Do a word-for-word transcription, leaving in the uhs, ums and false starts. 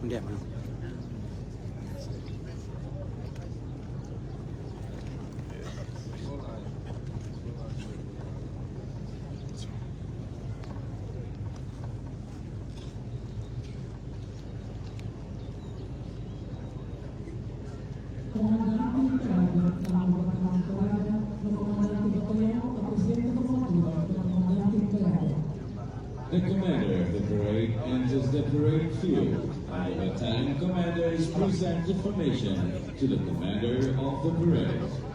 Di'ak, mano. The commander of the parade enters the parade field and the battalion commanders present the formation to the commander of the parade.